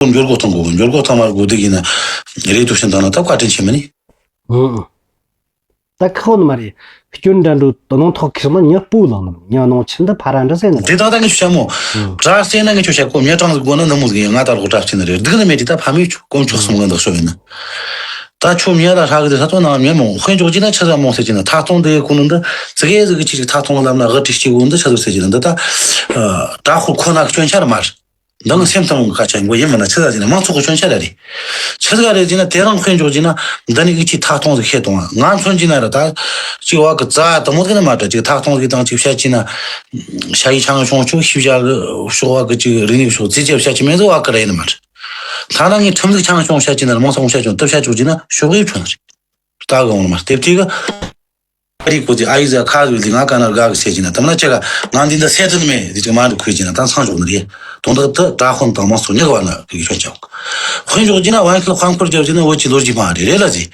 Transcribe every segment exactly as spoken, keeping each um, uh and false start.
འགྱུར་སྒོ་གཏོང་དགོས། འགྱུར་སྒོ་གཏོང་མ་དགོས་དུས་ཡིན་ན་རེ་ལྟོས་ཤིག་བཏང་ན་ད་བཀའ་དྲིན་ཆེ་མིན་ནི། ཨང་། ད་ཁག་ནི་མ་རེད། སྐྱོན་འདྲ་འགྲོ་དོ་སྣང་ཐོག་ཁེར་ན་ཉག་པོ་ལངས་ནི་ཉག་ནང་ཆི་འདི་ཕ་ར་འདྲ་ཟེར་ནི་རེད། དེ་དག་ད་ངས་ཆུ་ཤ་མོ། ཨང་། དྲག་ཟེར་ན་ངས་ཆུ་ཤ་ཀོ་ཉག་གྲངས་ཟིག་གོ་ན་ནི་མོ་ཟིག་ཡིན། ང་ད་ལོག་དྲག་ཆེ་ནི་རེད། སྡུག་ནི་མེད་དེ་ད་ཕ་མེད་ཆུ་ཀོམ་ཆུག་སུམ་ངན་འདུག་ཤོ་ཡིན་ན། ད་ཆུ་ཉག་ད་ཧྲ་གི་དེ་ས་ཐོ་ན་ཉག་མོ་དཔེ་འཇོག་གྱི་ན་ཆི་ཟ་མོ་ཟེར་གྱི་ན་ཐག་ཐོང་དེ་ཀུ་ནི་འདི་ཙི་གེ་ཟིག་གི་ཅི་ཅིག་ཐག་ཐོང་ལམ་ན་གི་ཏི་ཤི་གོ་འདི་ཆི་ཟིག་ཟེར་གྱི་ན་འདི་ད་དྲག་ཁོ་ཁོ་ན་གི་སྐྱོན་ཆ་ར་མ་རེད། འདི་ངི་སེམས་ཐང་གི་ཁ་ཆ་ཡིན་གོ་ཡིན་མིན་ན་ཆི་ཟ་ཟིན་ན་མང་ཚོགས་ཀྱི་སྐྱོན་ཆ་ར་རེད། ཆི་ཟ་རེད་ཟིན་ན་དེ་རང་དཔེ་འཇོག་གྱི་ན་འདི་ནི་ཨི་ཆི་ཐག་ཐོང་ཟིག་ཤེས་གཏོང་བ་ང་མཚོན་གྱི་ན་ར་ད་ཅིག་བ་གི་རྩ་དུ་མོ་ཟིག་ན་མ་དྲ་ཅིག་ཐག་ཐོང་ཟིག་དང་ཅིག་བཤད་ཀྱི་ན་ཤ་ཡི་ཆང་ཤོང་ཆུ་ཤི་བྱ་གི་ཤོག་བ་གི་ཅིག་རིག་གནས་ཤོག་རྩིས་རྒྱབ་བཤད་ཀྱི་མེད་ཟིག་བ་གི་ར་ཡིན་མ་རེད། ཐ་ན་ངས་ཁྲིམས་ཟིག་ཆང་ཤོང་བཤད་ཀྱི་ན་ར་མང་ཚོགས་བཤད་ཀྱི་ན་དུ་བཤད་ཆོག་གྱི་ན་ཤོག་ཡིབ་ཆོག་ན་རེད། ལྟ་གི་འོང་མ་དེབ་དེ་གི་ཨ་རིག་པོ་དེ་ཨ་ཡིག་ཟ་ཁ་བིལ་དེ་ང་ཀ་ན་དགའ་གི་ཟེར་གྱི་ན་དམ་ན་ཅེ་ག་ང་འདི་འདི་སེ་དོན་མེད་དེ་ཅིག་མ་འགྲོ་ཁུལ་གྱི་ན་ད་ཚང་ཞོག་ནི་རེད། དོན་དག་དུ་དྲ་དཔོན་དང་མང་ཚོགས་ཉག་བ་ན་གི་ཤོད་ཅང་། དཔེ་འཇོག་གྱི་ན་བན་ཁལ་ཁང་ཁུར་རྒྱབ་ཀྱི་ན་བོད་ཀྱི་ལོ་རྒྱུས་མ་རེད་རེད་ལ་ཟེ།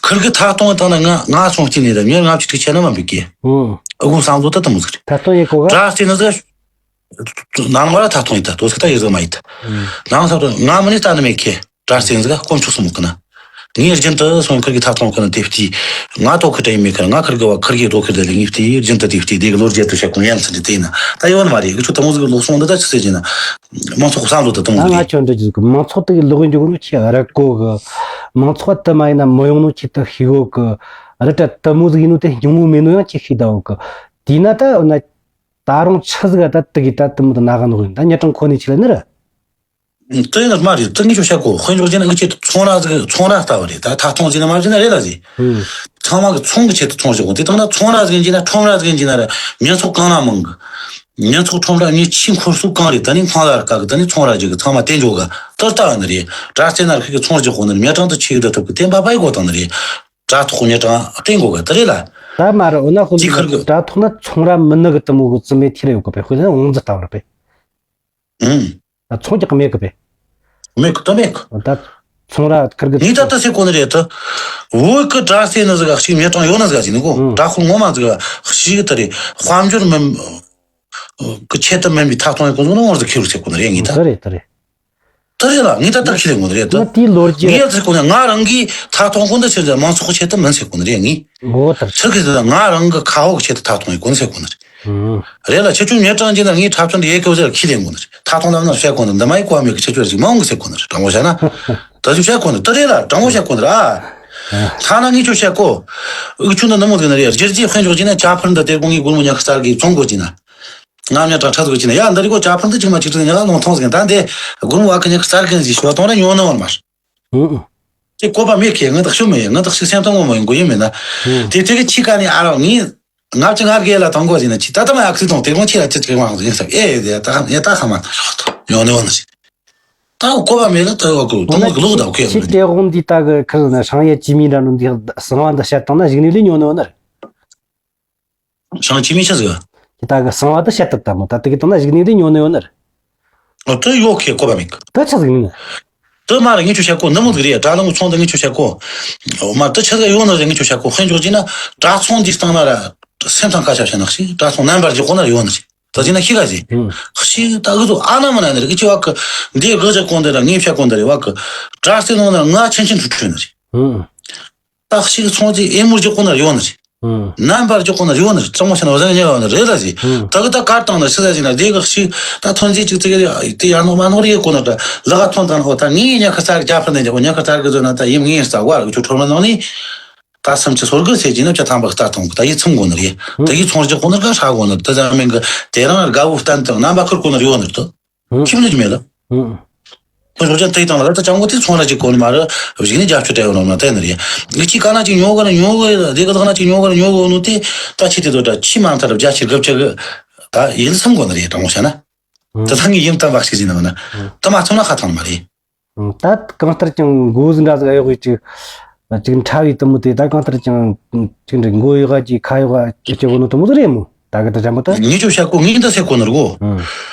ཁིར་གི་ཐག་གཏོང་བཏང་ན་ང་ང་སོང་གྱི་ནི་རེད། མྱུར་ང་ཕྱི་ཁྲིག་ཆེ་ན་མ་འབིག་གི། ཨུ་གུ་བསམ་བློ་ད་དུ་མོ་ཟིག་རེད། ཐག་གཏོང་ཡེ་གོ་ག་དྲ་སྟེ་ན་ཟེ། ནང་མ་ར་ཐག་ཐོང་ཡིན་ད་དོ་ས་ད་ཡི་ཟིག་མ་ཡིན་ད། ནང་ས་ང་མི་ནི་ལྟ་ནི་མེད་ཁེ་དྲ་སྟེང་ཟིག་དཀོན་མཆོག་སུ་མོ་ཀི་ན། ངའི་རྒྱུན་དུ་སོང་ཁིར་གི་ཐག་ཐོང་ཀི་ན་དེ་བལྟས། ང་ཏོ་ཁི་དྲ་ཡིན་མེད་ཁར་ང་ཁིར་གི་བ་ཁིར་གི་ཏོ་ཁིར་དེ་ལས་ངའི་བལྟས་རྒྱུན་དུ་དེ་བལྟས་དེ་གི་ལོ་རྒྱུས་དུ་བཤད་གོང་ཡང་ཚིག་འདི་དེ་ཡིན་ན་ད་ཡོད་ནི་མ་རེད། གི་ཆུ་དུ་མོ་ཟིག་ལོག་སོང་འདི་ད་ཆི་ཟེར་གྱི་ན། མང་ཚོགས་བསམ་བློ་དུ་དུ་མོ་ཟིག་རེད། ང་ཆོ་འདྲི་རྒྱུ་གི་མང་ཚོགས་དུ་གི་ལོག་འཇུག་ནོ་ཆེ་ར་གོ་གི། མང་ཚོགས་དུ་མ་ཡིན་ན་མི་ཡོང་ནོ་ཆེ་དུ་ཤི་གོ་གི། རི་ད་དུ་མོ་ཟིག་ཡིན་ནོ་དེ་སྙིང་མོ་མེད་ནོ་ཡང་ཆེ་ཤི་ད་གོ་གི། དེས་ན་ད་འོ་ན། ད་རུང་ཆི་ཟིག་ད་དུ་གི་ད་དུ་མོ་དུ་ན་ག་ནོ་ཡིན་ད་ཉི་གྲངས་ཁོ་ནས་ཆི་ལ་ནི་ར། དེ་ཡིན་ན་མ་རེད། དེ་ངས་ཁྱོད་བཤད་གོ། དཔེ་འཇོག་བྱས་ན་ངས་ཁྱེད་ཚོང་ར་ཟིག་ཚོང་ར་ལྟ་བུ་རེད། ད་ཐག་ཐོང་ཟིན་ན་མ་ཟིན་ན་རེད་ལ་ཟིན། ཚང་མ་གི་ཚོང་གི་ཆེད་དུ་ཚོང་བྱེད་གོ། དེ་དང་ན་ཚོང་ར་ཟིག་ཡིན་གྱི་ན་ཁྲོམ་ར་ཟིག་ཡིན་གྱི་ན་ར་མྱི་ཚོགས་གང་ན་མང་གི། མྱི་ཚོགས་ཁྲོམ་ར་ངས་ཆེས་འཁོར་སུ་གང་རེད། ད་ནི་ཁང་གླ་ར་དཀའ་གི། ད་ནི་ཚོང་ར་ཅིག་གི་ཚང་མ་བསྟན་འཇོག་ག་དེ་ལྟ་བ་ནི་རེད། དྲ་རྩེ་ན་ར་ཁི་གི་ཚོང་རྒྱག་གོ་ནི་རེད། མྱི་གྲངས་དུ་ཆེ་གི་ད་ཐུབ་གི་དེ་འབའ་པའི་གོ་དང་ནི་རེད། དྲ་ཐོག་མྱི་གྲངས་བསྟན་གོ་ག་དེ་རེད་ལ། ད་མ་ར་འོ་ན་ཁོ་ཅིག་ཁར་གི་དྲ་ཐོག་ན་ཚོང་ར་མི་ནི་གི་དུ་མོ་གི་རྩི་མེད་ཐིར་ཡོད་གོ་པས། དཔེར་ན་ཨོང་ཛི་ལྟ་བུ་ར་པས། ཨུམ། ད་ཚོང་རྒྱག་གི་མེད་གི་པས། མེད་གི་ད་མེད་གི། ད་ཚོང་ར་ཁར་གི་ངས་ད་ལྟ་ཟེར་གོ་ནི་རེད་ད། བོད་གི་དྲ་རྩེ་ནི་ཟིག་ཞིག་མྱི་གྲངས་ཡོད་ན་ཟིག་ཟིན་ནི་གོ། ཨུམ། དྲ་ཁོ་ངོ་མ་ཟིག་ཞིག་ད་རེད། དཔལ་འབྱོར་མི་གི་ཆེད་དུ་མིན་པའི་ཐག་ཐོང་ཡོད་གོ་ཟིག་ནི་ངོ་ཟིག་ཁེ་རུ་ཟེར་གོ་ནི་རེད་ངས་ད། ད་རེད་ད་རེད། ད་རེད་ལ་ངས་ད་ལྟ་ཁས་ལེན་གོ་ནི་རེད་ད། ང་དེའི་ལོ་རྒྱུས། ངས་ཟེར་གོ་ནི་ང་རང་གིས་ཐག་ཐོང་གོ་འདི་ཆེད་དུ་མང་ཚོགས་ཆེད་དུ་མིན་ཟེར་གོ་ནི་རེད་ངས། ངོ་ལྟར། ཆི་གི་ཟེར་ན་ང་རང་གི་ཁ་ཧོག་ཆེད་དུ་ཐག་ཐོང་ཡོད་གོ་ནི་ཟེར་གོ་ནི་རེད། རེད་ལ་ཁྱེད་ཆོ་ཉེ་དྲང་གྱི་ན་ངའི་འཁྲབ་སྟོན་དེ་ཡེ་གོ་ཟེར་ཁས་ལེན་གོ་ནི་རེད། ཐག་ཐོང་ལམ་ན་བཤད་གོ་ནི་འདི་མ་ཡི་གོ་མེད་གི་ཁྱེད་ཆོ་རེ་ཞིག་མ་འོང་གི་ཟེར་གོ་ནི་རེད། དྲང་པོ་བཤད་ན། ད་ཅིག་བཤད་གོ་ནི་དེ་རེད་ལ་དྲང་པོ་བཤད་གོ་ནི་རེད་ཨ། ཐ་ན་ངས་ཁྱོད་བཤད་གོ། འུ་ཆུ་འདི་ནི་མོ་ཟེར་ནི་རེད། རྒྱུ་རྒྱུ་ཧན་ཞོག་གྱི་ན་ཅ་ཕར་འདི་དེ་དགོང་ངའི་སྒོར་མོ་ཉི་ཤུ་རྩ་གི་བཙོང་གོ་གྱི་ན། ང་ཉ་དྲང་ཁྲ་ཟིག་གྱི་ན་ཡ་འདི་རིག་གོ་ཅ་ཕར་འདི་ཅིག་མ་ཅིག་ཁྲི་ཉ་ལ་ལོང་ཐོང་ཟིག་ད་འདི་སྒོར་མོ་བ་གི་ཉི་ཤུ་རྩ་གི་ཟིག་ཤོ་ཐོང་ར་ཉོ་ནི་བར་མར། ཨུ། དེ་བཀོད་པ་མེད་ཁེ་ང་དག་ཤོད་མེད་ང་དག་ཤི་སེམས་ཐང་ངོ་མ་ཡིན་གོ་ཡིན་མེད་ན། ཨུ། དེ་དེ་གི་ཕྱི་ཀ་ནས་ཨ་རག་ངས་ང་ཅི་ང་རྒས་ལ་ཐང་གོ་ཟིན་ན་ཅི་ད་ལྟ་མ་ཡག་སི་དང་དེ་དགོང་ཁྱེད་ལ་ཅི་ཅི་མ་ཡིན་ཟེར་ཨེ་དེ་ད་ཧ་ཡ་ད་ཧ་མ་ད་ཡོང་ནི་བ་ན་ཞིག་ད་བཀོད་པ་མེད་ལ་ད་བ་གོ་དུ་མ་གི་ལོག་ད་བཀོད་ཁྱེད་ཡོང་ནི། དེ་དགོང་འདི་ད་གི་ཁི་ན་ཧྲང་ཡེ་ཅི་མི་འདྲ་ནོ་འདི་གསང་བ་འདི་བཤད་བཏང་ན་གཞུག་ནས་ལས་ཉོ་ནི་བ་ན་རེད། ཞང་ཆི་མི་ཆི་ཟིག་དེ་ད་གི་གསང་བ་དུ་བཤད་ཐུབ་ད་མོ་ད་དེ་གི་དང་ན་གཞུག་ནས་དེ་ཉོ་ནི་ཡོད་ནི་རེད། ཨོ་དེ་ཡོད་ཁེ་བཀོད་པ་མེད་གི། ད་ཆི་ཟིག་ནི། དེ་མ་རེད་ངས་ཁྱོད་བཤད་གོ་ནི་མོ་ཟིག་རེད་དྲ་ལམ་གི་ཚོང་དེ་ངས་ཁྱོད་བཤད་གོ། ཨོ་མ་དེ་ཆི་ཟིག་ཡོད་ནི་རེད་ངས་ཁྱོད་བཤད་གོ་ཧན་ཅོག་ཅི་ན་དྲ་ཚོང་འདི་སྟེང་ན་ར་སེམས་ཐང་ཁ་ཤ་བཤད་ན་ཞིག་དྲ་ཚོང་རྣམ་པར་རྒྱག་གོ་ན་ཡོད་ནི་རེད། ད་ཅི་ན་ཤི་ག་ཟིག་ཧུམ། ཤི་ད་གི་ཚོ་ཨ་ན་མ་ན་ནི་རེད་གི་ཅི་བ་གི་འདི་གི་ཅི་གོ་འདི་ར་ངས་བཤད་གོ་འདི་རེད་བ་གི་དྲ་སྟེང་ནང་ན་ང་ཆེན་ཆེན་ཁྲུ་ཁྲུ་ནི་རེད། ཧུམ། ད་ཤི་གི་ཚོང་ཅི་ཨེ་མུར་རྒྱག་གོ་ན་ཡོད་ནི་རེད། ཨང་། རྣམ་པར་འཇོག་གོ་ན་རི་བོ་ནི་གཙང་མ་ཤ་ན་བཟང་ཉེ་བ་ནི་རེད་ལ་ཟིག་ཨང་། ད་གི་ད་གར་བཏང་ན་ཤི་ཟ་ཟིག་ན་དེ་གི་ཤི་ད་ཐོན་རྫས་ཅིག་ཙི་གི་དེ་ཡར་ནོག་མ་ནོག་རེད་གོ་ན་ད་ལ་ག་ཐོན་དང་ཧོ་ད་ངའི་ཉ་ཁ་ཚར་རྒྱ་ཕར་ནས་ཉ་ཁ་ཚར་གི་ཟོ་ན་ད་ཡིན་ངའི་རྩ་བར་གི་ཆུ་ཁྲོར་མ་ནོག་ནི་ད་སུམ་ཅུ་སོ་དགུ་ཟེར་གྱི་ན་བཅུ་ཐམ་པ་ལྟ་ཐོང་གི་ད་ཡིད་ཚིམ་གོ་ནི་རེད། ད་ཡིད་ཚོང་རྒྱག་གོ་ནི་ག་ཧྲ་གོ་ནི་ད་ཟ་མེད་གི་དེ་རང་དགའ་བོ་བསྟན་དང་རྣམ་པ་ཁུར་གོ་ནི་རི་བོ་ནི་ད། ཁྱིམ་ལས་ཀྱི་མེད་ལ། ཁོ་ཚོ་ཅང་དེ་དང་ལ་ད་ཅང་གོ་དེ་ཚོང་ར་ཅིག་གོ་ནི་མ་རེད། གཞི་ནས་རྒྱབ་སྐྱོར་སྤྲད་ཡོང་ནོ་ན་དེ་ནི་རེད། ངི་ཅིག་ག་ན་ཅིག་ཉོ་གི་རེད་ཉོ་གི་རེད་དེ་ག་ལག་ན་ཅིག་ཉོ་གི་རེད་ཉོ་གི་ནོ་དེ་ད་ཆི་དེ་དོ་ད་ཆི་མ་ཐར་རྒྱ་ཆེ་རྒབ་ཆེ་གི་ད་ཡིན་སམ་གོ་ནི་རེད་དྲང་མོ་བཤད་ན། ད་ད་ངས་ཡིན་དམ་བག་ཞིག་ཟིན་ན་ན་ད་མ་ཚོང་ན་ཁ་ཐང་མ་རེད། ད་གང་ལྟར་ཀྱང་མགོ་ཟིན་འདྲ་ཟིག་གཡོག་གི་ཅིག་ཅིག་འཁྲབ་ཡི་དུ་མོ་དེ་ད་གང་ལྟར་ཀྱང་ཅིག་འདྲ་མགོ་གཡོག་ག་ཅིག་ཁ་གཡོག་ག་ཅིག་གོ་ནོ་དུ་མོ་ཟིག་རེད་མོ། ད་གི་ད་ཅམ་པོ་ད། ངས་ཆོ་བཤད་གོ་ངས་འདི་ཟེར་གོ་ནི་རེད་གོ། ཨང་།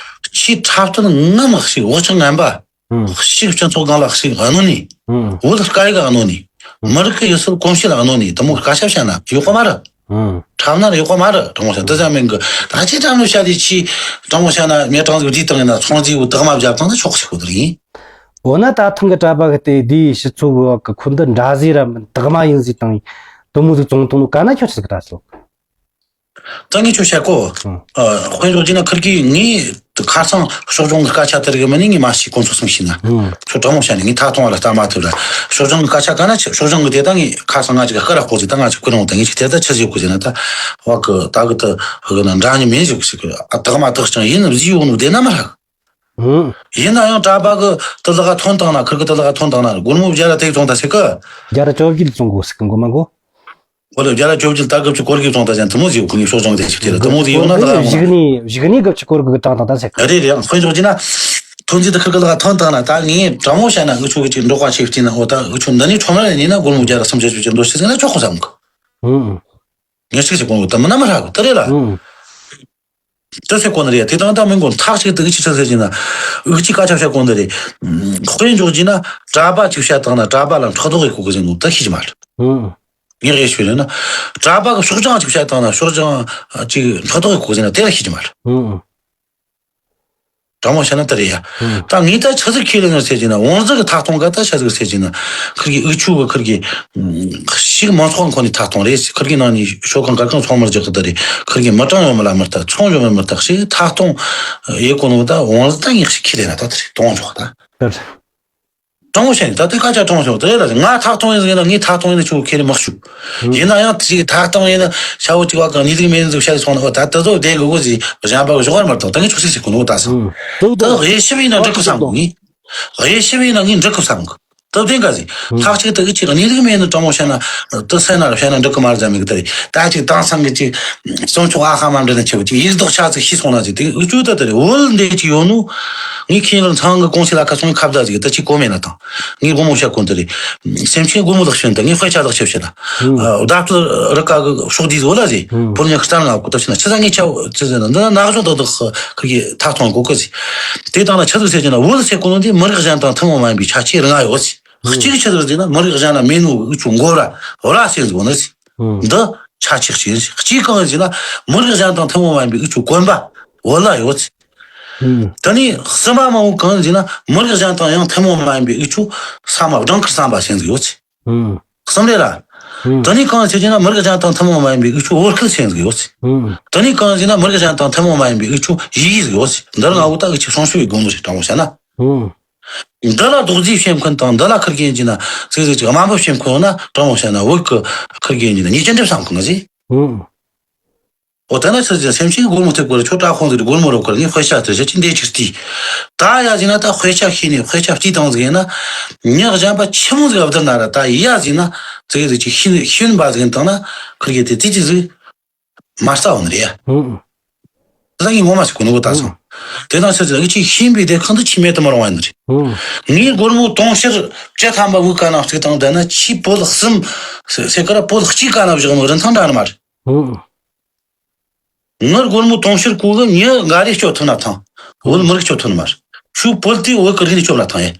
ཁྱི་འཁྲབ་སྟོན་ངམ་ཞིག་འུ་ཅག་ངན་པ། ཨང་། ཞིག་སྤྱི་ཚོགས་སྒང་ལ་ཞིག་ཨ་ནོ་ནི། ཨང་། བོད་སྐད་ཡིག་ཨ་ནོ་ནི། མི་རིགས་ཀྱི་ཡུལ་སྲོལ་གོམས་གཤིས་ཨ་ནོ་ནི་དུ་མོ་སྐད་ཆ་བཤད་ན་ཡོད་གོ་མ་རེད། ཨང་། འཁྲབ་ན་ཡོད་གོ་མ་རེད་དྲང་མོ་བཤད་འདི་ཙམ་མིན་གི་ད་ཅི་ཙམ་ལ་བཤད་དེ་ཆི་དྲང་མོ་བཤད་ན་ངས་དྲང་ཟིག་བསྡུས་བཏང་ཡིན་ན་ཚོང་རྫས་བུ་དག་མ་བརྒྱབ་བཏང་ན་ཆོག་ཞིག་གོ་དེ་ཡིན། འོ་ན་ད་ཐེངས་གི་གྲྭ་པ་གི་དེ་དེའི་ཕྱི་ཚུལ་གི་བ་གི་ཁོ་འདི་འདྲ་ཟིག་ར་མིན་དག་མ་ཡིན་ཟིག་དང་། དུ་མོ་ཟིག་བཙོང་བཏང་ནོ་ག་ན་ཁྱོད་ཆི་ཟིག་གྲྭ་སོ། ད་ངས་ཁྱོད་བཤད་གོ། ཨང་། ཨ། དཔེ་འཇོག་རྒྱུ་ན་ཁིར་གི་ངས་ཁ་སང་ཕྱོགས་སྦྱོང་གི་སྐད་ཆ་དེ་རིགས་མིན་ནི་ངས་མ་ཤེས། དཀོན་མཆོག་གསུམ་ཤེས་ན། ཨང་། ཁྱོད་དྲང་མོ་བཤད་ནས་ངས་ཐག་གཏོང་བ་ལ་ལྟ་མ་ཐུབ་ལ། ཕྱོགས་སྦྱོང་གི་སྐད་ཆ་ག་ན་ཆི། ཕྱོགས་སྦྱོང་གི་དེ་ད་ངས་ཁ་སང་ང་ཅིག་ག་སྐར་ར་ཀོ་ཅིག་ད་ང་ཅིག་ཀུན་རུང་ད་ངས་ཅིག་དེ་ད་ཆི་ཟིག་གོ་ཟེར་ན། ད་བ་གི་ད་གི་ད་གི་ན་འདྲ་ཉི་མེད་ཟིག་ཟིག་གི་ཨ་དག་མ་དག་ཅང་ཡིན་ཟིག་ཡོང་ནོ་དེ་ན་མ་རག་ཨང་། ཡིན་ན་ཡང་གྲྭ་པ་གི་དུ་ལ་ག་ཐོན་བཏང་ན། ཁིར་གི་དུ་ལ་ག་ཐོན་བཏང་ན་སྒོར་མོ་བརྒྱ་ར་དེ་བཙོང་ད་ཟེར་གི། བརྒྱ་ར་བཅོ་བརྒྱད་བཙོང་དགོས་ཟེར་གི་མགོ་མ་མགོ། འོ་ལེ་བརྒྱ་ར་བཅོ་བརྒྱད་ད་དགུ་བཅུ་སྐོར་གི་བཙོང་ད་ཅན་དུ་མོ་ཟིག་ཁོ་ངའི་ཕྱོགས་སྦྱོང་དེ་ཞིག་དེ་ལ་དུ་མོ་ཟིག་ཡོང་ན་ད་ར་མོ། བཞི་གནས་བཞི་གནས་དགུ་བཅུ་སྐོར་གི་བཏང་བཏང་ད་ཟེར་གི། རེད་རེད། ཨང་། དཔེ་འཇོག་རྒྱུ་ན་ཐོན་རྫས་དུ་ཁིར་གི་ལ་ག་ཐོན་བཏང་ན། ད་ངས་དྲང་མོ་བཤད་ན་འུ་ཆོ་གི་ཅིག་འབྲོག་པ་ཆེ་བསྟན་ན། འོ་ད་འུ་ཆོ་འདི་ནས་ཁྲོམ་ར་ལ་ཉེ་ན་སྒོར་མོ་བརྒྱ་ར་སུམ་བརྒྱ་བཅུ་བརྒྱ་འདོད་ཆེ་ཟིག་ན་ཆོག་གོ་བསམ་གི། ཨང་། ངས་ཅིག་ཅིག་གོང་གི་ད་མི་ན་མ་རག་གི་ད་རེད་ལ། ཨང་། དེ་ཟེར་གོ་ནི་རེད། དེ་དང་ད་མི་མགོ་ཐག་ཅིག་ཏུ་འུ་ཅི་ཆི་ཟེར་གྱི་ན། འུ་ཅི་ཀ་ཆ་བཤད་གོ་ནི་རེད། དཔེ་འཇོག་རྒྱུ་ན་གྲྭ་པ་ཅིག་བཤད་བཏང་ན་གྲྭ་པ་ལ་ཕྲག་དོག་གི་གོ་གི་ཟེར་ནོ་ད་ཤེས་ཀྱི་མ་རེད། ཨང་། ངས་རེ་ཞུས་ན་གྲྭ་པ་གི་ཕྱོགས་སྦྱང་ཅིག་བཤད་བཏང་ན་ཕྱོགས་སྦྱང་ཅིག་ཕྲག་དོག་གི་གོ་གི་ཟེར་ན་དེ་ལ་ཤེས་ཀྱི་མ་རེད། ཨང་། དྲང་མོ་བཤད་ན་དེ་རེད་ཡ། ཨང་། ད་ངས་ད་ཆི་ཟིག་ཁས་ལེན་ཟེར་གྱི་ན། བང་རྫི་གི་ཐག་གཏོང་ག་ད་ཆི་ཟིག་ཟེར་གྱི་ན། ཁིར་གི་འུ་ཆོ་གི་ཁིར་གི་ཞིག་མང་ཚོགས་ཁོ་ནས་ཐག་གཏོང་རེད། ཁིར་གི་ནང་ནས་ཤོག་ཁང་ག་གང་ཚང་མར་རྒྱག་གི་ད་རེད། ཁིར་གི་མི་གྲངས་ཡོད་མི་ལ་མི་ལྟ། ཚོང་ཡོད་མི་མི་ལྟ། ཞིག་ཐག་གཏོང་ཡེ་གོ་ནོ་ད་བང་རྫི་ད་ངས་ཞིག་ཁས་ལེན་ན་ད་དེ་རེད། གཏོང་ཆོག་ད། དྲང་མོ་བཤད་ནས་ད་ལྟའི་སྐད་ཆ་དྲང་མོ་བཤད་དེ་རེད་ལ། ང་ཐག་གཏོང་ཡིན་ཟེར་ན་ངས་ཐག་གཏོང་ཡིན་ན་ཆུ་ཁེ་རེ་མ་ཞུ། ཡིན་ན་ཡང་དེ་ཐག་གཏོང་ཡིན་ན་ཤ་བོ་གཅིག་བ་གང་ནི་ཟིག་མེད་ཟིག་བཤད་སོང་ན། ཨོ་ད་ད་ཚོ་བདེན་གི་གོ་ཟིག་གཞན་པ་གི་ཞོག་བར་མ་གཏོགས་ད་ངས་ཆོག་སྲིད་ཟིག་གོ་ནོ་ད་སང་། ད་དབྱེ་ཞིབ་ཡིན་ན་འགྲིག་གི་བསམ་གི་ངས། དབྱེ་ཞིབ་ཡིན་ན་ངས་འགྲིག་གི་བསམ་གི། ད་བདེན་ག་ཟིག་ཐག་གཅིག་ཏུ་གི་གཅིག་ནི་ཟིག་མེད་ནི་དྲང་མོ་བཤད་ན། ད་སེ་ན་ར་བཤད་ན་འགྲིག་གི་མ་རེད་ཟེར་མི་གི་ད་རེད། ད་གཅིག་དེང་སང་གི་གཅིག་སོང་ཆོག་ཨ་ཧ་མ་འདྲི་ན་ཆེ་བ་གཅིག་ཡིག་རྡོག་ཆ་ཟིག་ཤི་སོང་ན་ཟིག་དེ་འུ་ཅུ་ད་ད་རེད། བོད་འདི་གཅིག་ཡོད་ནོ། ངས་ཁྱེད་རང་ཚང་གི་གོང་སྲིད་ལ་ཁ་སོང་ཁ་བརྡ་ཟིག་ད་ཅི་གོ་མེད་ན་དང་། ངས་དགོང་མོ་བཤད་གོ་འདི་རེད། སེམས་ཅན་དགོང་མོ་ལག་ཤེས་ད་ངས་དཔེ་ཆ་ལག་ཤེས་བཤད་ན། ཨ། བརྡ་སྤྲོད་རི་ཀ་གི་ཕྱོགས་བསྡུས་བཟོ་ལ་ཟིག་བོད་ཉག་སྟར་ང་གོ་ཐབས་བྱས་ན་ཆི་ཟ་ངས་ཆ་ཅི་ཟེར་ན་འདི་ན་ནག་གཞུང་ཏག་ཏག་ཁི་གི་ཐག་ཐོང་གོ་གི་ཟིག་དེ་དང་ན་ཆི་ཟིག་ཟེར་གྱི་ན་བོད་ཟེར་གོ་ནོ་འདི་མི་རིགས་གཞན་དང་ཐུན་མོང་མ་ཡིན་པའི་ཆ་ཆེ་རིང་ང་ཡོད་ཟིག་གཅིག་ཆི་ཟིག་ཟེར་ན་མི་རིགས་གཞན་ལ་མེད་ནོ་གི་འུ་ཆོ་མགོ་ར་ར་ཟེར་ཟིག་གོ་ནི་ཟིག་འདི་ཆ་ཆེ་གཅིག་ཡིན་ཟིག་གཅིག་གང་ཡིན་ཟེར་ན་མི་རིགས་གཞན་དང་ཐུན་མོང་མ་ཡིན་པའི་འུ་ཆོ་གོན་པ་བོད་ལ་ཡོད་ཟིག་དེ་ནས་གསུམ་པ་མང་བོ་གང་ཡིན་ཟེར་ན་མི་རིགས་གཞན་དང་ཡང་ཐུན་མོང་མ་ཡིན་པའི་འུ་ཆོ་ས་མ་སྦྲང་དཀར་བསམ་པ་ཟེར་ཟིག་ཡོད་ཟིག་གསུམ་རེད་ར། དེ་ནས་གང་ཡིན་ཟེར་ན་མི་རིགས་གཞན་དང་ཐུན་མོང་མ་ཡིན་པའི་འུ་ཆོ་བོད་སྐད་ཟེར་ཟིག་ཡོད་ཟིག་དེ་ནས་གང་ཡིན་ཟེར་ན་མི་རིགས་གཞན་དང་ཐུན་མོང་མ་ཡིན་པའི་འུ་ཆོ་ཡི་གེ་ཟིག་ཡོད་ཟིག་འདི་ལ་ང་བོ་ད་འུ་ཆོ་སྲུང་སྐྱོབ་ཡི་དགོས་ནོ་ཟིག་དྲང་མོ་བཤད་ན། འདི་ལ་རྡོག་རྫིས་བྱེད་མཁན་དང་འདི་ལ་ཁིར་གི་ཡིན་གྱི་ན་ཟིག་ཟིག་ཅིག་དམའ་འབེབས་བྱེད་མཁན་ཡོད་ན་དྲང་མོ་བཤད་ན་བོད་ཀྱི་ཁིར་གི་ཡིན་གྱི་ན་ཉེས་ཅན་འདྲེ་བསམ་གི་ང་ཟིག་འོ་ད་ན་ཆི་ཟིག་སེམས་ཅན་སྒོར་མོ་ཐེབས་དགོས་རེད། ཁྱོད་བཀྲ་ཁོང་ཟིག་སྒོར་མོ་རོགས་དགོས་རེད། ངས་དཔེ་ཆ་དེ་བཞི་ཅི་འདས་ཅིག་བལྟས། ད་ཡ་ཟིག་ན་ད་དཔེ་ཆ་ཤེས་ནས་དཔེ་ཆ་བལྟས་བཏང་ཟིག་ཡིན་ན་ཉག་གཞན་པ་ཆི་མོ་ཟིག་བསྡུར་ན་ར་ད་ཡ་ཟིག་ན་ཟིག་ཟིག་ཅིག་ཤེས་ཤེས་པ་ཟིག་ཡིན་བཏང་ན་ཁིར་གི་དེ་ཙི་ཙི་ཟིག་མ་རྩ་བ་ནི་རེད། ད་ངས་ངོ་མ་ཞིག་གོ་ནོ་གོ་ད་སོང་། དེ་དང་ཆི་ཟིག་ཨུ་ཆི་ཤེས་པའི་དེ་གང་དུ་ཆི་མེད་དུ་མ་རུང་བ་ནི་རེད། ངས་སྒོར་མོ་དུང་ཕྱུར་བཅུ་ཐམ་པ་དབུགས་ཀ་ན་བརྩིགས་བཏང་བསྡད་ན་ཆི་བོད་གསུམ་ཟེར་ག་ར་བོད་གཅིག་ཀ་ན་བཞག་ནོ་རིན་ཐང་འདྲ་ནི་མ་རེད། ངར་སྒོར་མོ་དུང་ཕྱུར་གོ་གི་ཉི་འགའ་རེ་སྤྱོད་ཐུབ་ན་ཐང་། བོད་མི་རིགས་སྤྱོད་ཐུབ་ནི་མ་རེད། ཆུ་བོད་དེ་བོད་ཀྱི་རིག་གནས་སྤྱོད་ལ་ཐང་ཡིན།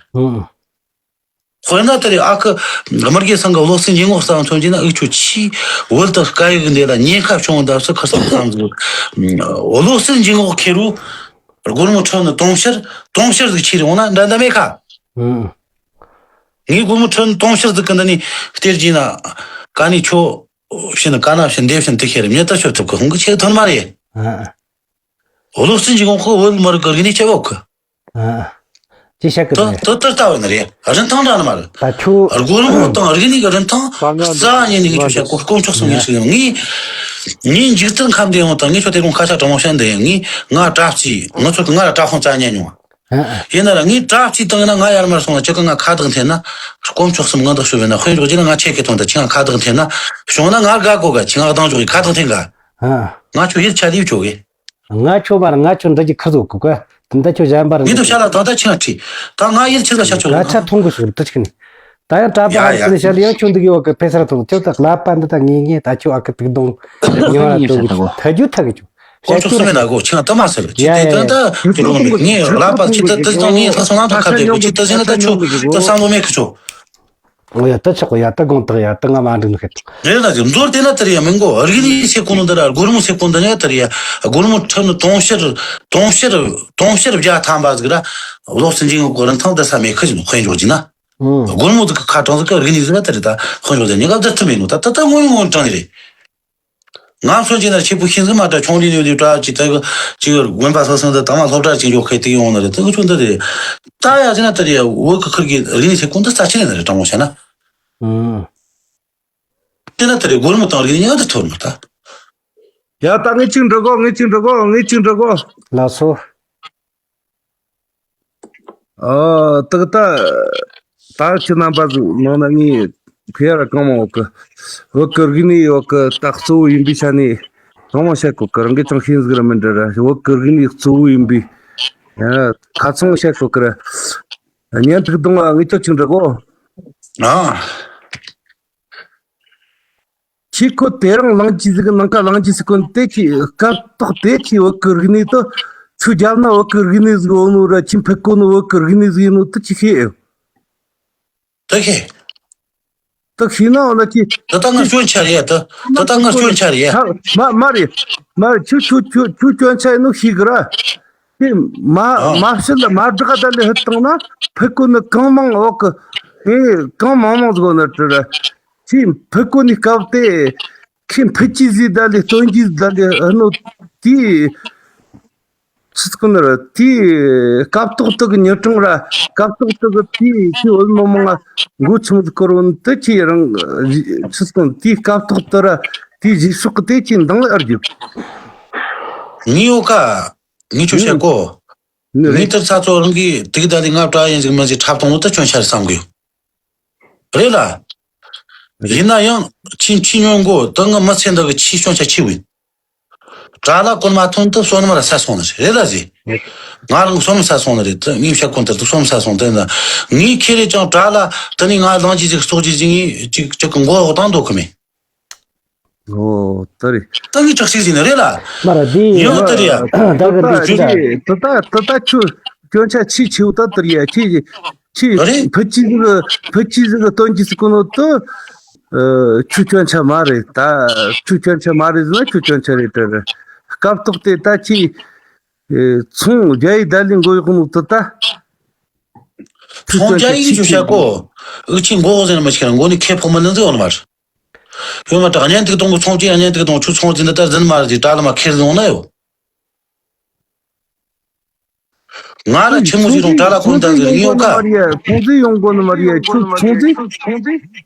དཔེར་ན་དེ་རེད། ཨ་ཁུ་དམར་རྒྱལ་ཚང་གི་བློ་གསལ་འཇུག་ངོགས་སམ་མཚོན་གྱི་ན་ཨུ་ཆུ་ཆི་བོད་དུ་སྐད་ཡིག་འདི་ལ་ཉེན་ཁ་བྱུང་འདབ་སུ་ཁུར་སོང་བསམ་གི། བློ་གསལ་འཇུག་ངོགས་ཁེ་རུ་སྒོར་མོ་ཁྲི་ནི་དུང་ཕྱུར་དུང་ཕྱུར་ཟིག་ཆི་རེ་འོང་ན་འདྲ་འདྲ་མེད་ཁ། ངས་སྒོར་མོ་ཁྲི་ནི་དུང་ཕྱུར་ཟིག་གི་འདི་ནས་སྟེར་གྱི་ན་ག་ནས་ཁྱོ། བྱིན་ག་ན་བྱིན་འདེབས་བྱིན་དུ་ཁྱེར་མྱི་ལྟ་ཆོད་ཐུབ་གི་ཧོང་གི་ཆེ་ཐོན་མ་རེད། ཨ། བློ་རྩེ་འཇིགས་ངོ་ཁོ་བོད་མི་རིགས་ཀྱི་རིག་གནས་སྐྱེ་བོ་གི། ཨ། ཅི་བཤད་གི་ད་རེད། ད་ད་ལྟ་བ་ནི་རེད། རིན་ཐང་འདྲ་ནི་མ་རེད། ད་ཁྱོད། སྒོར་མོ་དང་རིག་གནས་ཀྱི་རིན་ཐང་རྩ་ཉིད་ནས་ངས་ཁྱོད་བཤད་གོ་དཀོན་མཆོག་གསུམ་ངས་ཞིག་ཡོང་ངས། ངས་འཇིག་རྟེན་ཁམས་འདི་ཡོང་དང་ངས་ཁྱོད་དེ་དགོང་ཁ་ཤ་དྲང་མོ་བཤད་འདི་ཡིན། ངས་ང་དྲ་རྩིས་ང་ཚོ་གི་ང་ལ་དྲ་ཁོང་རྩ་ཉན་མྱོང་། ཡིན་ན་ར་ངས་དྲ་རྩིས་བཏང་ན་ང་ཡར་མར་སོང་ན་ཅི་ག་ང་ཁ་བདག་འཐེན་ན། དཀོན་མཆོག་གསུམ་ང་བདག་ཞུ་བས་ན་དཔེ་འཇོག་རྒྱུ་ན་ང་ཆེ་གེ་ཐོན་ད་ཅི་ང་ཁ་བདག་འཐེན་ན་བྱུང་ན་ང་དགའ་གོ་ག་ཅི་ང་གདང་འཇོག་གི་ཁ་བདག་འཐེན་ག་ང་ཁྱོད་ཡིད་ཆ་ལིའུ་ཆོག་གི་ང་ཁྱོད་མར་ང་ཁྱོད་འདྲ་གི་ཁུར་ཟོག་གི་ག་དེ་འདྲ་ཁྱོད་གཞན་པར་ངས་དུ་ཤ་ལ་ད་ད་ཅི་ང་ཁྲིད་ད་ང་ཡིད་ཆེ་ལ་ཤ་ཆོག་ག་ད་ཆ་ཐོང་གི་ཤོག་ད་ཅི་ནི་ད་ཡང་གྲྭ་པ་ཡ་ཧ་ཡ་ཅི་ནི་ཤ་ལ་ཡང་ཁྱོད་འདི་གི་བ་གི་ཕེ་སར་ཐོང་ཁྱོད་ད་ལ་པ་འདི་ད་ངེས་ངེས་ད་ཁྱོད་ཨ་གི་དུག་དོང་ཉི་མ་ལ་ཐོང་གི་ཐ་རྒྱུ་ཐ་གི་ཁྱོད། དཀོན་མཆོག་གསུམ་མེད་ན་གོ་ཁྱེད་ང་ད་མ་ཟེར་ཁྱེད་དེ་ད་ད་ཁྱེད་རོགས་མེད་ངས་ལབ་པ་ཁྱེད་ད་ད་ད་ངས་ལྷག་སོང་ན་ད་ཁ་བདེ་གོ་ཁྱེད་ད་ཟེར་ན་ད་ཁྱོད་ད་བསམ་བློ་མེད་ཁི་ཆོ། ཨོ་ཡ། ད་ཆོག་གོ་ཡ། ད་དགོངས་དག་ཡ། ད་ང་མ་འགྲིག་ནི་ཤེས། རེད་ལ་ཟེར། མཛོར་དེ་ན་དེ་རེད་ཡ། མི་མགོ་རིག་གནས་ཟེར་གོ་ནོ་འདི་ར། སྒོར་མོ་ཟེར་གོ་འདི་ནི་ཡ་དེ་རེད་ཡ། སྒོར་མོ་ཁྲི་ནི་དུང་ཕྱུར་དུང་ཕྱུར་དུང་ཕྱུར་བརྒྱ་ཐམ་པ་ཟིག་ར། ལོག་སུན་ཅིང་གོ་རིན་ཐང་དེ་ས་མེད་ཁི་ཞིག་དཔེ་འཇོག་གྱིན་ན། ཨང་། སྒོར་མོ་ཟིག་གི་ཁ་གྲངས་ཟིག་གི་རིག་གནས་ཟིག་ལ་དེ་རེད། ད་དཔེ་འཇོག་དེ་ཉི་ག་བསྡུར་ཐུབ་མེད་ནོ། ད་ད་ད་དངོས་ཡོང་དངོས་དྲང་ནི་རེད། ང་མཚོན་གྱི་ན་ཆེ་པོ་ཤིང་ཟིག་མ་འདྲ་ཆུང་ལི་ནུ་ལི་འདྲ་ཅི་ད་གི་ཅི་དགོན་པ་སོ་སོ་འདི་དང་མ་སློབ་གྲྭ་ཅིག་འཇོག་ཁའི་དེ་ཡོང་ནི་རེད། དེ་གི་ཆུ་འདི་རེད། ད་ཡ་ཟེར་ན་དེ་རེད། བོད་གི་ཁུར་གི་རིག་གནས་ཟེར་གོ་འདི་རྩ་ཆེ་ནི་རེད། དྲང་མོ་བཤད་ན། ཨང་། དེ་ན་དེ་རེད། སྒོར་མོ་དང་རིག་གནས་མཉམ་དུ་ཐོར་མ་ད། ཡ་ད་ངས་ཅིག་འདྲི་གོ་ངས་ཅིག་འདྲི་གོ་ངས་ཅིག་འདྲི་གོ་ལགས་སོ། ཨ། ཏག་ཏག་ད་ཁྱེད་རྣམ་པ་ཚོ་ནང་ན་ངས་ཕི་ཡ་ར་གང་མང་འོག་གི་བོད་ཀྱི་རིག་གནས་འོག་གི་ད་གཙོ་བོ་ཡིན་པའི་ཆ་ནས་གང་མང་བཤད་གོ་གི། རང་གིས་ཀྱང་ཤེས་ཟིག་ར་མི་འདྲ་ར། བོད་ཀྱི་རིག་གནས་གཙོ་བོ་ཡིན་པའི་ཁ་ཚང་བཤད་གོ་གི་ར། གཉེན་ཐུག་གདོང་ང་ངས་ཁྱོད་ཅིག་འདྲི་གོ་ཨ། ཁྱེད་ཁོ་དེ་རིང་གླེང་རྒྱུ་ཟིག་ནང་ཁ་གླེང་རྒྱུ་ཟིག་གོ་དེ་ཁྱེད་སྐབས་ཐོག་དེ་ཁྱེད་བོད་ཀྱི་རིག་གནས་དུ་ཆུ་རྒྱབ་ན་བོད་ཀྱི་རིག་གནས་ཟིག་ཡོད་ནོ་ར། ཁྱེད་ཕེབས་གོ་ནོ་བོད་ཀྱི་རིག་གནས་ཟིག་ཡིན་ནོ་དུ་ཁྱེད་ཤེས་ཡོད། དུ་ཤེས། དུ་ཤེས་ན་འོ་ན་ཁྱེད་དུ་ད་ང་སྐྱོན་ཆ་རེད་ཡ། དུ་དུ་ད་ང་སྐྱོན་ཆ་རེད་ཡ། མ་མ་རེད། མ་རེད། ཁྱོད་ཁྱོད་ཁྱོད་ཁྱོད་སྐྱོན་ཆ་ཡིན་ནོ་ཤེས་གི་ར། དེ་མ་ཨ་མ་བཤད་ལ་མ་བསྒྲགས་ད་ལས་ཧུད་བཏང་ན་ཕེབས་གོ་ནི་གང་མང་འོག་གི་ངས་གང་མང་མང་ཟིག་ནི་དྲི་ར། ཁྱེད་ཕེབས་གོ་ནི་སྐབས་དེ་ཁྱེད་ཕེབས་ཀྱི་ཟིག་ད་ལས་སྟོན་གྱི་ཟིག་ད་ལས་ཨ་ནོ་དེ་ཚིག་ཀུན་ར་དེ་སྐབས་ཐོག་དུ་གི་ཉི་གྲངས་ར་སྐབས་ཐོག་དུ་གི་དེ་ཁྱེད་བོད་མི་མང་ང་མགོ་ཆུང་ཟིག་སྐོར་བོ་ནི་དེ་ཁྱེད་རང་ཚིག་ཀུན་དེ་སྐབས་ཐོག་དུ་ར་དེ་གཞིགས་ཤོག་གི་དེ་ཁྱེད་འདང་ལ་ཨར་རྒྱུ། ངའི་ཡོད་ཀ་ངས་ཁྱོད་བཤད་གོ་ངས་དེར་ཚ་ཚོ་རང་གིས་དེ་གི་ད་ལི་ང་བྲག་ཡིན་ཟིག་མིན་ཟིག་འཁྲབ་གཏོང་བོ་ད་སྐྱོན་ཆ་རེད་བསམ་གི་ཡོད། རེད་ལ། ཡིན་ན་ཡང་ཁྱི་ཁྱི་ཉོན་གོ་ད་ང་མི་ཚེ་འདི་གི་ཁྱི་སྐྱོན་ཆ་ཆེ་བས། བྲག་ལ་གོར་མ་ཐོན་དུ་བསོད་ནམས་ར་ས་སོང་ནི་རེད་ལ་ཟེ། ང་རང་བསོད་ནམས་ས་སོང་ནི་རེད། ད་ངས་བཤད་གོ་ནི་དེར་དུ་བསོད་ནམས་ས་སོང་དེ་ན་ངས་ཁྱེད་རེ་ཅང་བྲག་ལ་ད་ནི་ང་ལང་ཅི་ཟིག་སོག་ཅི་ཟིག་ངས་ཅིག་ཅིག་གི་མགོ་འོག་བཏང་འདུག་གི་མེད། ཨོ། ད་རེད། ད་ངས་དྲག་ཤིག་ཟིན་ནི་རེད་ལ། མ་ར་དེ་ཡིན་ཡང་ད་རེད་ཡ། ད་གི་འགྲོ་ཅི་ད། ད་ད་ད་ད་ཁྱོད་སྐྱོན་ཆ་ཆེ་ཆེ་བོ་ད་ད་རེད་ཡ། ཁྱེད་ཁྱེད་རེད། ཕུ་ཅི་ཟིག་ཕུ་ཅི་ཟིག་སྟོན་གྱི་ཟིག་གོ་ནོ་ད། ཨ། ཁྱོད་སྐྱོན་ཆ་མ་རེད་ད། ཁྱོད་སྐྱོན་ཆ་མ་རེད་ཟེར་ན་ཁྱོད་སྐྱོན་ཆ་རེད་ད་རེད། སྐབས་ཐོག་དེ་ད་ཁྱེད་ཚོང་རྒྱ་ཡིག་ད་ལི་མགོ་གཡོག་ནོ་ད་ད། ཚོང་རྒྱ་ཡིག་ཆུ་བཤད་གོ་ཨུ་ཆི་མགོ་གཡོག་ཟེར་ན་མ་ཤེས་ར་མགོ་ནི་ཁེ་ཕོག་མ་ནི་ཟེར་ཡོང་ནི་མ་རེད། ཡོད་མ་ད་གཉེན་ཐིག་གཏོང་གི་ཚོང་ཅི་གཉེན་ཐིག་གཏོང་ཆུ་ཚོང་ཅི་འདི་ལྟར་འཛིན་མ་རེད་ཅིག་གྲྭ་ལ་མ་ཁེར་ཡོང་ན་ཡོད། ང་ལ་ཆི་མོ་ཞིག་རུང་གྲྭ་ལ་ཁོང་ད་ཟེར་ངས་ཡོད་ཀ་ཚོང་རྫས་ཡོང་གོ་ནི་མ་རེད་ཡ། ཚོང་རྫས་ཡོང་གོ་ནི་མ་རེད་ཡ། ཁྱོད་ཚོང་རྫས།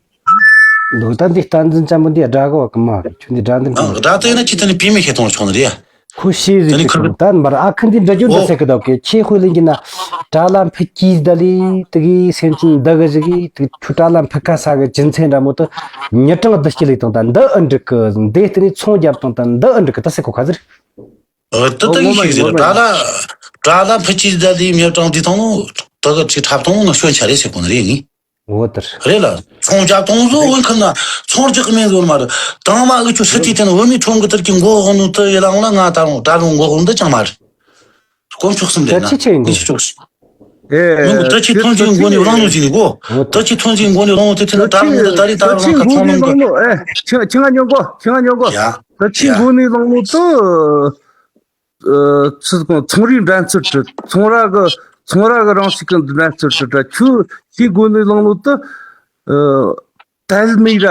ལོ་ད་འདི་བསྟན་འཛིན་ཅན་པོ་འདི་དགྲ་གི་བ་གི་མ་རེད། ཁྱོད་འདི་དགྲ་འདི་ཨང་གི་དགྲ་ལྟ་ཡིན་ན་ཁྱི་ད་ནི་པི་མི་ཁེ་ཐོང་ཆོག་ནི་རེད་ཡ། ཁོ་ཤེས་ཟིག་ད་ནི་ཅིག་ཁུར་ད་མར་ཨ་ཁུ་འདི་འདྲ་རྒྱུ་འདྲ་ཨོ་སེ་གི་དོག་གི་ཁྱེད་ཁོས་ལེན་གྱི་ན་གྲྭ་ལ་འཕུད་ཀྱིས་ད་ལི་དེ་གི་སེམས་ཅན་འདི་གི་ཞིག་གི་དེ་ཁྱོད་གྲྭ་ལ་འཕུད་ཁ་ས་གི་ཅི་མཚན་འདྲ་མོ་དུ་ཉི་གྲངས་བསྡུ་སྐྱེལ་ལས་དང་ད་འདི་ཨ་འགྲིག་གི་འདི་ལྟ་ནི་ཚོང་རྒྱབ་དང་ད་འདི་ཨ་འགྲིག་གི་ད་སེ་ཁོ་ཁ་ཟེར། ཨ། ད་ལྟ་ངོ་མ་ཡིན་ཞིག་ཟེར་ངོ་མ་གྲྭ་ཡིན། ལ་གྲྭ་ལ་འཕུད་ཀྱི་ཟླ་ལི་མྱུར་དྲང་དེ་ཐོང་ནོ་ད་ག་ཅིག་འཁྲབ་ཐོང་ང་སྐྱོན་ཆ་རེད་ཟེར་གོ་ནི་རེད་ངས། འོ་དེར། རེད་ལ་ཚོང་རྒྱག་ཐོང་བཟོ་འོན་ཁམ་ན་ཚོང་རྒྱག་མེད་བཟོ་མ་རེད། དང་མ་ཨུ་ཆུ་སི་ཏི་དེ་ནི་བོད་མི་ཁྲོམ་གི་ཐར་གྱི་མགོ་དབང་ནོ་ད་ཡེ་ལ་འོང་ན་ང་ད་རུང་ད་རུང་མགོ་དབང་ད་ཅང་མ་རེད། དཀོན་མཆོག་གསུམ་ལས་ད་ན་ཅི་ཆེ་ཡིན་ངས་ཤོག་ཨེ། ཡོང་གི་ད་ཅི་ཐོན་ཅིག་མགོ་ནས་བླངས་ནོ་ཅིག་གོ་ད་ཅི་ཐོན་ཅིག་མགོ་ནས་བླངས་ཏེ་ཐེ་ན་ད་རུང་ད་རི་ད་རུང་ཁ་ཚོང་ནང་གི་ཨེ། ཁྱི་ཁྱི་ང་ཉོ་གོ་ཁྱི་ང་ཉོ་གོ་ཡ། ད་ཅི་ཡ། མགོ་ནས་བླངས་ནོ་ད། ཚིག་ཚོང་རའི་འགྲན་རྩོད་ཁྲིད་ཚོང་ར་གི་ཚོང་ར་གི་རང་ཞིག་གི་འགྲན་རྩོད་ཁྲིད་ད་ཁྱོད་ཁྱི་མགོ་ནས་བླངས་ནོ་ད། དལ་མི་ར་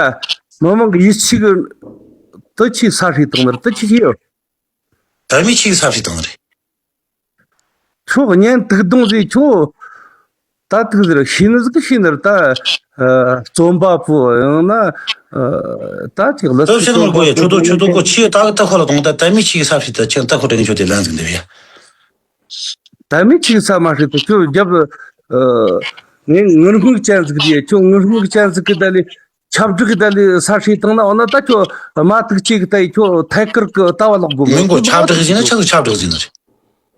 མི་མང་གི་ཡིད་ཆེས་གི་ད་ཁྱི་ས་ཧྲི་བཏང་ནི་ར་ད་ཁྱི་ཁྱི་ཡོད། ད་མི་ཁྱི་ས་ཧྲི་བཏང་ནི་རེད། ཁྱོད་གཉེན་དུག་གདོང་ཟིག་ཁྱོད། ད་དུག་ཟེར་ཤེས་ནི་ཟིག་ཤེས་ནི་རེད་ད། རྩོམ་པ་པོ་ཡང་ན། ད་ཅིག་ལ་ད་ཕྱིར་མི་དགོས་ཡ། ཁྱོད་དོ་ཁྱོད་དོ་ཁོ་ཆི་ད་ད་ཁོ་ལ་གཏོང་ད་ད་མི་ཁྱི་ས་ཧྲི་ད་ཁྱི་ད་ཁོ་དྲན་ཁྱོད་དེ་ལན་ཟིག་འདེབས་ཡ། ད་མི་ཁྱི་ས་མ་ཧྲི་ད་ཁྱོད་རྒྱབ། ངས་ངུར་སྨྲིག་ཅན་ཟིག་རེད་ཁྱོད་ངུར་སྨྲིག་ཅན་ཟིག་གི་ད་ལས། ཆབ་བྲག་གི་ད་ལས་ས་ཧྲི་བཏང་ན་འོ་ན་ད་ཁྱོད་མ་ཐུག་ཅིག་ད་ཁྱོད་ཐད་ཀར་གི་ལྟ་བ་ལོག་དགོས་མི་མགོ་ཆབ་བྲག་ཟིན་ན་ཆག་ཆབ་བྲག་ཟིན་ན་རེད།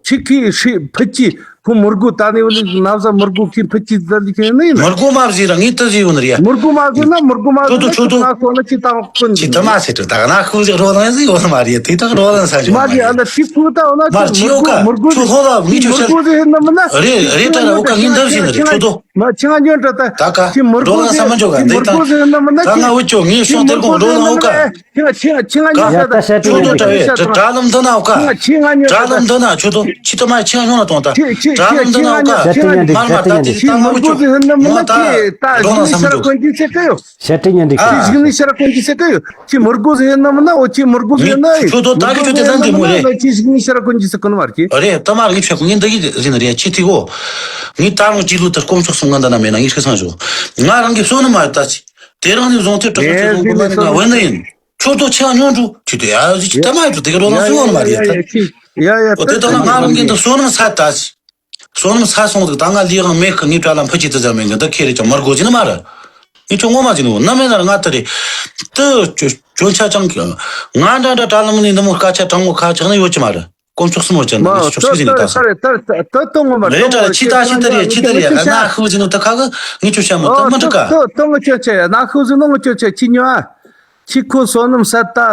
ཁྱི་ཁྱི་ཧྲི་ཕུད་ཀྱི་ ཁོ་མི་དགོས། ད་ནི་འོ་ནི་ན་བཟའ་མི་དགོས། ཁྱེད་ཕུད་ཀྱི་ད་ལི་ཁྱེད་ནི་ཡིན་ན། མི་དགོས་མ་བཟོས་ར། ངས་ད་བཟོས་ཡོད་ནི་རེད། མི་དགོས་མ་བཟོས་ན་མི་དགོས་མ་ཆོད་དོ། བཟོས་ན་ཆོད་དོ། ཁྱེད་ང་ཁོ་ན་ཅི་བཏང་དགོས་ནི། ཅི་ད་མ་ཟེར་དྲ་ད་ང་ཁོ་ཟིག་རོ་ལངས་ཟིག་ཡོད་ནི་མ་རེད། དེ་དག་རོ་ལངས་ས་ཞིག་མ་མ་རེད། ཨ་རེད། ན་ཅི་ཁོ་ད་འོ་ན་མ་ཅི་ཅི་ཡོད་མི་དགོས་ཀ་མི་དགོས་ཁྱོད་ལྷོ་ལ་ངས་ཁྱོད་མི་ཤར་དགོས་ཟེར་ཡིན་ནམ་ན། རེད་རེད། ད་ར་འོ་ཀ་ངས་འདབ་ཟིན་ནི་རེད། ཆོད་དོ། མ་ཁྱེད་ང་ཉོན་དྲ་ད། ད་ཀ་ཁྱེད་མི་རོ་དགོས་ལངས་ཟེར་ས་མ་འཇོག་ག་འདི་ད། ཁྱེད་མི་རོ་དགོས་ཟེར་ཡིན་ནམ་ན། ད་ང་འུ་ཅོ་ངས་ཤོང་དེར་གོང་རོ་ལངས་འོ་ཀ་ཁྱེད་ང་ཁྱེད་ང་ཁྱེད་ང་ཉོན་ཡ་ད་ད་ཤ་ཁྲིད་ཆོད་དོ། ཉན་དྲ་བས་དྲ་དྲ་ལམ་འདི་ན་འོ་ཀ་ཁྱེད་ང་ཁྱེད་ང་ཉོན་དྲ་ད། དྲ་ལམ་འདི་ན་ཆོད་དོ། ཁྱེད་ད་མ་ཁྱེད་ང་ཉོན་ལ་གཏོང་ད། ཁྱེད་ཁྱེད་དྲ་ཁྱེད་ལམ་འདི་ན་འོ་ཀ་ཁྱེད་ང་ཉོན་མར་མར་ད་དེ་ད་ང་འུ་ཅོ་ཁྱེད་མི་རོ་དགོས་ཟེར་ཡིན་ནམ་ན། ངོ་ད་ཁྱེད་ད་རོ་ལངས་ས་མ་འཇོག་ག་ཁྱེད་ཞིག་ནི་ཤ་ར་ཁོན་གྱི་ཚེ་ཀ་ཡོད། ཁྱེད་མི་དགོས་ཟེར་ཡིན་ནམ་ན། འོ་ཁྱེད་མི་དགོས་ཟེར་ཡིན་ནམ་ན། འོ་ཁྱེད་མི་དགོས་ཟེར་ཡིན་ན། ཁྱོད་ཚོ་ད་གི་ཁྱོད་དེ་ད་འདི་མོ་རེད། ཁྱེད་ཞིག་ནི་ཤ་ར་ཁོན་གྱི་ཚེ་ཀ་ནི་མ་རེད། རེད། ད་མ་རེད། ངས་ཆོག་ངས་འདི་གི་ཟིན་རེད། ཁྱེད་དེ་གོ། ངས་ད་རུང་གཅིག་ལུས་ད་དཀོན་མཆོག་གསུམ་ང་འདི་ན་མེད་ན་ངས་ཤི་སང་ཞོག་ང་རང་གི་བསོད་ནམས་མ་ད་ཅི། དེ་རང་ནས་བཟུང་སྟེ་དྲག་ཤོས་ཚོ་བཟུང་གི་མ་ནི་ང་འོན་ནི་ཡིན། ཁྱོད་ཚོ་ཆེ་བ་ཉོན་འགྲོ། ཁྱོད་དེ་ཡ་ཟིག་ད་མ་ཡོད་དེ་གི་རོ་ལངས་སུ་ཡོང་ནི་མ་རེད། ད་ཡ་ཡ། འོ་དེ་ད་ན་ང་རང་གི་འདི་བསོད་ནམས་ས་ད་ཅི། བསོད་ནམས་ས་སོང་ཟིག་ད་ང་ལས་ཀ་མེད་གི། ངའི་དྲ་ལམ་ཕུ་ཅི་ཙི་ཙམ་མེད་གི། འདི་ཁེ་རེ་ཅང་མར་དགོས་ཟིན་ནི་མ་རེད། ངས་ཁྱོད་ངོ་མ་ཟིན་ནོ་ན་མེད་ན་ར། ང་ད་རེ་ཏི་ཅོ་ཅོ་ཆ་ཅང་གི་ང་འདྲ་འདྲ་དྲ་ལམ་ནས་འདི་མོ་སྐད་ཆ་དྲང་མོ་ཁ་ཆག་ནི་ཡོད་ཀྱི་མ་རེད། དཀོན་མཆོག་གསུམ་བར་ཅན་མ་འདི་ཆོག་ཤིག་ཟིན་ནི་ད་ས་རེད། ད་ད་ད་ངོ་མ་རེད། ད་ཅི་ད་ཤི་ད་རེད། ཅི་ད་རེད། ང་ཁུ་ཟིན་ནོ་ད་ཁ་གི་ངས་ཁྱོད་བཤད་མོ་ད་མི་འགྲིག་ག་ད་ད་ངས་ཁྱོད་ཆ་ཡ་ན་ཁུ་ཟིན་ནོ་ངས་ཁྱོད་ཆ་ཅི་ཉོ་ཨ། ཁྱི་ཁོ་བསོད་ནམས་ས་ད།